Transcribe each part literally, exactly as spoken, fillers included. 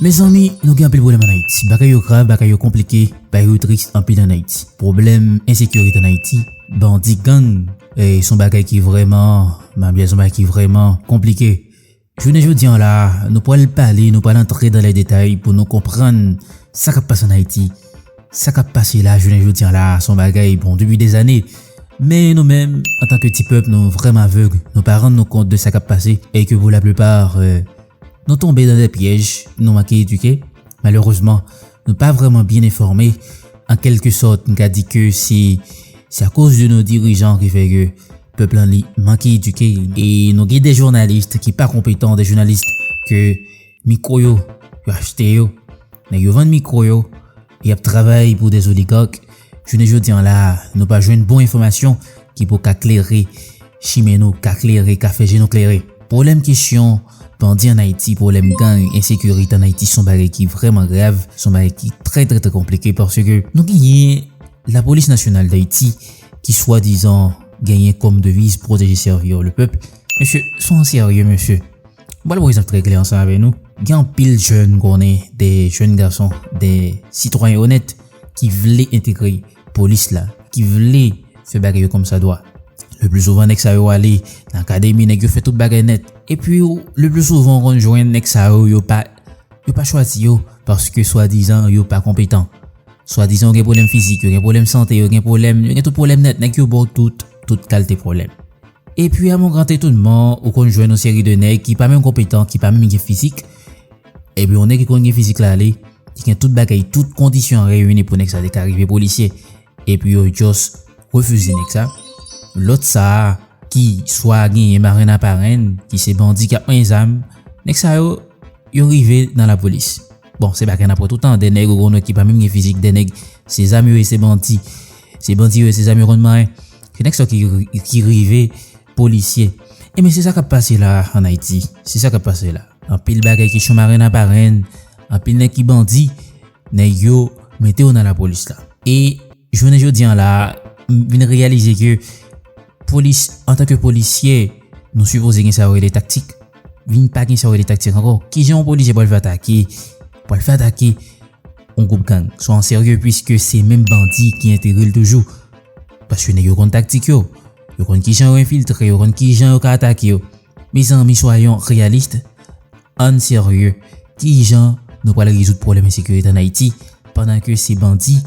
Mezanmi, nou gen anpil pwoblèm ann Ayiti. Bagay yo grav, bagay yo konplike, bagay yo tris anpil ann Ayiti. Pwoblèm ensekirite ann Ayiti, bandi, gang, e se yon bagay ki vrèman, m ap di se yon bagay ki vrèman konplike. Jounen jodi an la, nou pral pale, nou pral antre dan lè detay pou nou konprann sa k ap pase ann Ayiti. Sa k ap pase la, jounen jodi an la, se yon bagay, bon, depi dèzane. Men nou menm, antanke ti pèp, nou vrèman avèg. Nou pa rann nou kont de sa k ap pase. E ke pou laplipa, e, nou tonbe dan de pyèj, nou manke edike. Malerezman, nou pa vrèman byen enfòme. An kèlke sòt, m ka di ke se, se akoz de nou dirijan ki fè ke pèp lan li manke edike. E nou gen de jounalis ki pa konpetan, de jounalis ke mikwo yo, yo achte yo. Nèg yo vann mikwo yo, y ap travay pou de oligak. Jounen jodi an la, nou pa jwenn bon enfòmasyon ki pou ka klere chimen nou, ka klere, ka fè je nou klere. Pwoblèm kesyon bandi ann Ayiti, pwoblèm gang, ensekirite ann Ayiti, se yon bagay ki vrèman grav, se yon bagay ki trè, trè, trè konplike paske nou genyen Lapolis Nasyonal Dayiti ki swadizan genyen kòm deviz pwoteje, sèvi le pèp. Mesye, se yon serye, mesye. M pral pran egzanp trè klè ansanm avè nou. Gen anpil jèn konnen, de jèn gason, de sitwayen onèt ki vle entegre polis la, ki vle fè bagay yo kòmsadwa. Le pli souvan, nèg sa yo ale nan akademi, nèg yo fè tout bagay nèt. Epi, le pli souvan, ou konn jwenn nèg sa yo, yo pa, yo pa chwazi yo paske swadizan yo pa konpetan. Swadizan yo gen pwoblèm fizik, yo gen pwoblèm sante, yo gen pwoblèm, yo gen tout pwoblèm nèt, nèg yo ba w tout, tout kalite pwoblèm. Epi, a mon gran etonman, ou konn jwenn yon seri de nèg ki pa menm konpetan, ki pa menm gen fizik. Epi, yon nèg ki konn gen fizik la ale, ki gen tout bagay, tout kondisyon reyini pou nèg sa te ka rive polisye. Epi, yo just refize nèg sa. Lòt sa a, ki swa genyen marenn a parenn, ki se bandi k ap manyen zam, nèg sa yo, yo rive nan lapolis. Bon, se bagay n ap wè toutan, de nèg ou konn wè ki pa menm gen fizik, de nèg se zam yo ye, se bandi. Se bandi yo ye, se zam yo konn manyen. Se nèg sa ki, ki rive polisye. Ebyen, se sa k ap pase la ann Ayiti. Se sa k ap pase la. Anpil bagay kesyon marenn a parenn, anpil nèg ki bandi, nèg yo mete yo nan lapolis la. E jounen jodi an la, m vin reyalize ke polis, antanke polisye, nou sipoze gen sa yo rele taktik. Vin pa gen sa yo rele taktik ankò. Kijan yon polisye pral fè atake, pral fè atake yon gwoup gang? Swa an serye, piske se menm bandi ki entegre l toujou. Paske nèg yo konn taktik yo. Yo konn kijan yo enfiltre, yo konn kijan yo ka atake yo. Mezanmi, soyons réalistes, ann serye. Kijan nou pral rezoud pwoblèm ensekirite ann Ayiti pandan ke se bandi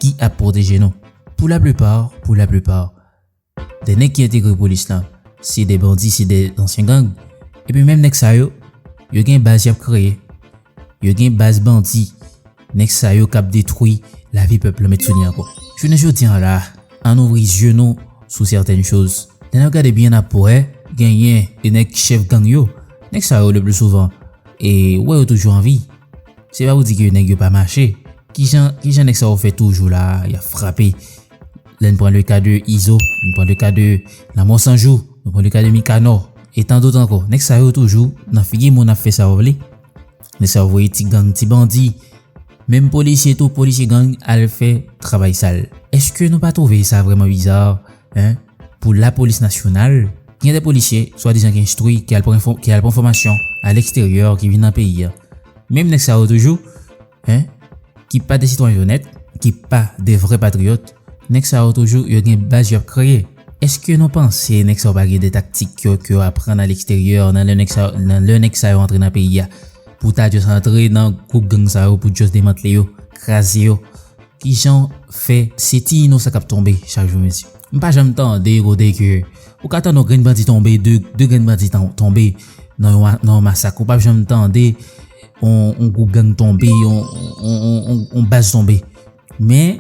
ki ap pwoteje nou? Pou laplipa, pou laplipa, de nèg ki entegre polis lan, se de bandi, se de ansyen gang. Epi menm nèg sa yo, yo gen baz y ap kreye. Yo gen baz bandi. Nèg sa yo k ap detwi lavi pèp lan, m met sou li ankò. Jounen jodi an la, ann ouvri zye nou sou sètèn choz. Lè n ap gade byen, n ap wè genyen de nèg chèf gang yo. Nèg sa yo, le pli souvan, e ou wè yo toujou an vi. Se pa pou di ke nèg yo pa mache. Kijan, kijan nèg sa yo fè toujou la, y ap frape? Lè n pran le ka de Izo, n pran le ka de Lanmò San Jou, nou pran le ka de Mikanò, e tan dòt ankò. Nèg sa yo toujou nan figi moun ap fè sa yo vle. Nèg sa yo voye ti gang, ti bandi. Menm polisye tou, polisye gang al fè travay sal. Èske nou pa twouve sa vrèman biza, en? Pou lapolis nasyonal, gen de polisye, swadizan ki enstwi, ki al pran fò-, ki al pran fòmasyon aleksteryè, ki vin nan peyi a. Menm nèg sa yo toujou, en, ki pa de sitwayen onèt, ki pa de vrè patriyòt, nèg sa yo toujou, yo gen baz y ap kreye. Èske nou panse nèg sa yo pa gen de taktik yo, ke yo aprann aleksteryè, nan lè nèg sa, nan lè nèg sa yo antre nan peyi a, pou ta just antre nan gwoup gang sa yo, pou just demantle yo, kraze yo? Kijan fè se ti inosan k ap tonbe chak jou, mesye? M pa janm tande kote ke ou ka tande yon grenn bandi tonbe, de, de grenn bandi tan-, tonbe nan yon, nan yon masak. Ou p ap janm tande yon, yon gwoup gang tonbe, yon, yon, yon, yon, yon baz tonbe. Men,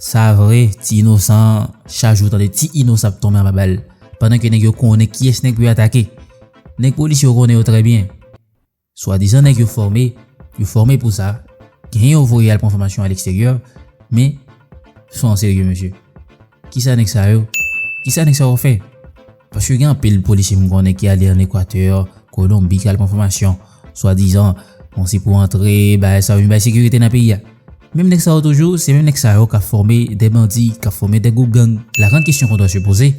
sa vre, ti inosan, chak jou ou tande ti inosan ap tonbe anba bal. Pandan ke nèg yo konnen kiyès nèg pou yo atake. Nèg polisye yo konnen yo trè byen. Swadizan nèg yo fòme, yo fòme pou sa. Genyen yo voye al pran fòmasyon aleksteryè, men, swa an serye, mesye. Kisa nèg sa yo, kisa nèg sa yo fè? Paske gen anpil polisye m konnen ki ale ann Ekwatè, Kolonbi, ki al pran fòmasyon, swadizan, bon, se pou antre, bagay sa yo, vin bay sekirite nan peyi a. Menm nèg sa yo toujou, se menm nèg sa yo k ap fòme de bandi, k ap fòme de gwoup gang. La grande question qu'on doit se poser,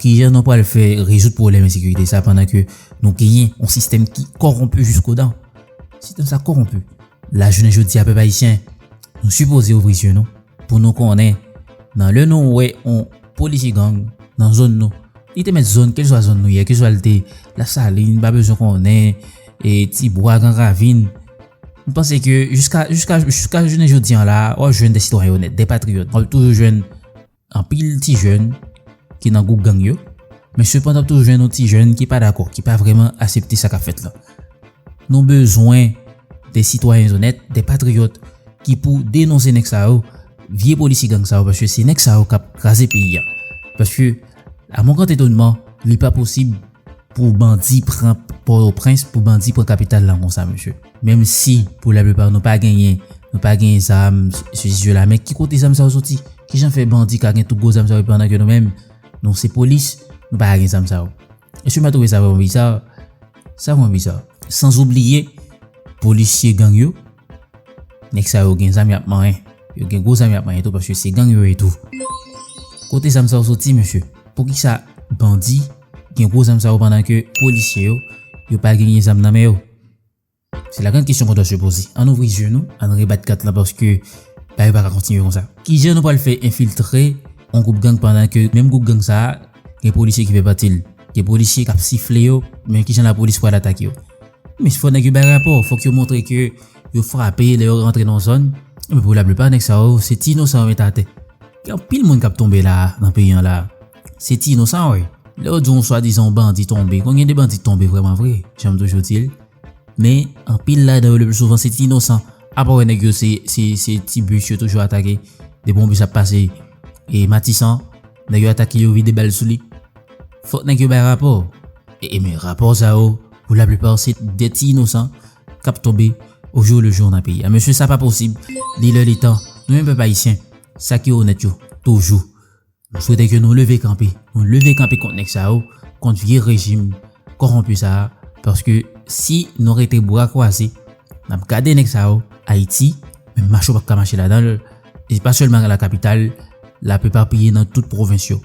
kijan nou pral fè rezoud pwoblèm ensekirite sa pandan ke nou genyen yon sistèm ki kòwonpi jiskodan? Sistenm sa kòwonpi. La jounen jodi a, pèp ayisyen, nou sipoze ouvri zye nou pou nou konnen, nan lè nou wè yon polisye gang nan zòn nou, li te mèt zòn, kèlswa zòn nou ye, kèlswa l te Lasalin, pa bezwen konnen, e Tibwa, Gran Ravin. M panse ke jiska, jiska, jiska jounen jodi an la, w ap jwenn de sitwayen onèt, de patriyòt. W ap toujou jwenn anpil ti jèn ki nan gwoup gang yo, men sepandan w ap toujou jwenn yon ti jèn ki pa dakò, ki pa vrèman aksepte sa k ap fèt la. Nou bezwen de sitwayen onèt, de patriyòt ki pou denonse nèg sa yo, vye polisye gang sa yo, paske se nèg sa yo k ap kraze peyi a. Paske, à mon grand étonnement, li pa posib pou bandi pran Pòtoprens, pou bandi pran kapital la konsa, mesye. Menm si, pou laplipa, nou pa genyen, nou pa genyen zam, sesi sela, men ki kote zam sa yo soti? Kijan fè bandi ka gen tout gwo zam sa yo pandan ke nou menm, nou se polis, nou pa ka gen zam sa yo? Èske w pa twouve sa vrèman biza? Sa vrèman biza. Sanzoubliye, polisye gang yo, nèg sa yo gen zam y ap manyen. Yo gen gwo zam y ap manyen tou, paske se gang yo ye tou. Kote zam sa yo soti, mesye? Poukisa bandi gen gwo zam sa yo pandan ke polisye yo, yo pa genyen zam nan men yo? C'est la grande question qu'on doit se poser. Ann ouvri zye nou, ann rebat kat la, paske bagay yo pa ka kontinye konsa. Kijan nou pral fè enfiltre yon gwoup gang pandan ke menm gwoup gang sa a, gen polisye ki fè pati l? Gen polisye k ap sifle yo, men kijan lapolis pral atake yo? Men fò nèg yo bay rapò, fòk yo montre ke yo frape lè yo rantre nan zòn. Men pou laplipa, nèg sa yo, se ti inosan yo met atè. Gen anpil moun k ap tonbe la a, nan peyi an la a. Se ti inosan, wi. Lè yo di yon swadizan yon bandi tonbe, konbyen de bandi tonbe vrèman vre, jan m toujou di l? Men, anpil ladan yo, le pli souvan, se ti inosan. Apa w wè nèg yo, se, se, se ti bis yo toujou atake. Depi yon bis ap pase, e Matisan, nèg yo atake yo, vide bal sou li. Fòk nèg yo bay rapò. E, e men rapò sa yo, pou laplipa, se de ti inosan k ap tonbe au jour le jour nan peyi a. Mesye, sa pa posib. Li lè, li tan. Nou menm pèp ayisyen, sa ki onèt yo, toujou, nou swete ke nou leve kanpe. Nou leve kanpe kont nèg sa yo, kont vye rejim kòwonpi sa a. Paske si nou rete bra kwaze, n ap gade nèg sa yo, Ayiti, menm mache w p ap ka mache ladan l. E pa sèlman nan lakapital, l ap epapiye nan tout pwovens yo.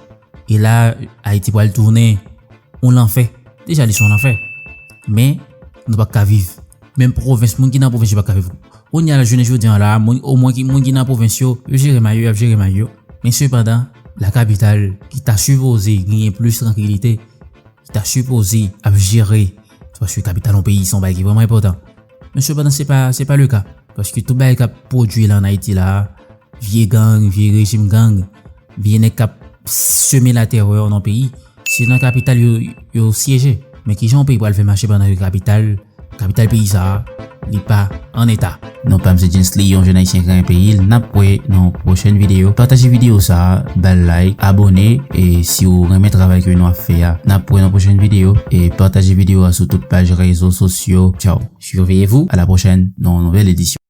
E la, Ayiti pral tounen yon lanfè. Deja, li se yon lanfè. Men, nou p ap ka viv. Menm pwovens, moun ki nan pwovens yo p ap ka viv. Kounye a la, jounen jodi an la, moun, omwen ki, moun ki nan pwovens yo, yo jere may yo, y ap jere may yo. Men sepandan, lakapital, ki ta sipoze genyen plis trankilite, ki ta sipoze ap jere, paske kapital yon peyi, se yon bagay ki vrèman enpòtan. Men sepandan, se pa, se pa le ka. Paske tout bagay k ap pwodui la ann Ayiti la, vye gang, vye rejim gang, vye nèg k ap seme latèrè nan peyi, se nan kapital yo, yo syeje. Men kijan yon peyi pral fè mache pandan ke kapital, kapital peyi sa a, li pa an eta? Non pa m se Gently, yon jèn ayisyen ki renmen peyi l. N ap wè nan yon pwochèn videyo. Pataje videyo sa a, ba l like, abòne, e si w renmen travay ke nou ap fè a, n ap wè nan pwochèn videyo. E pataje videyo a sou tout paj rezo sosyo. Tchao. Surveillez-vous. À la prochaine dans une nouvelle édition.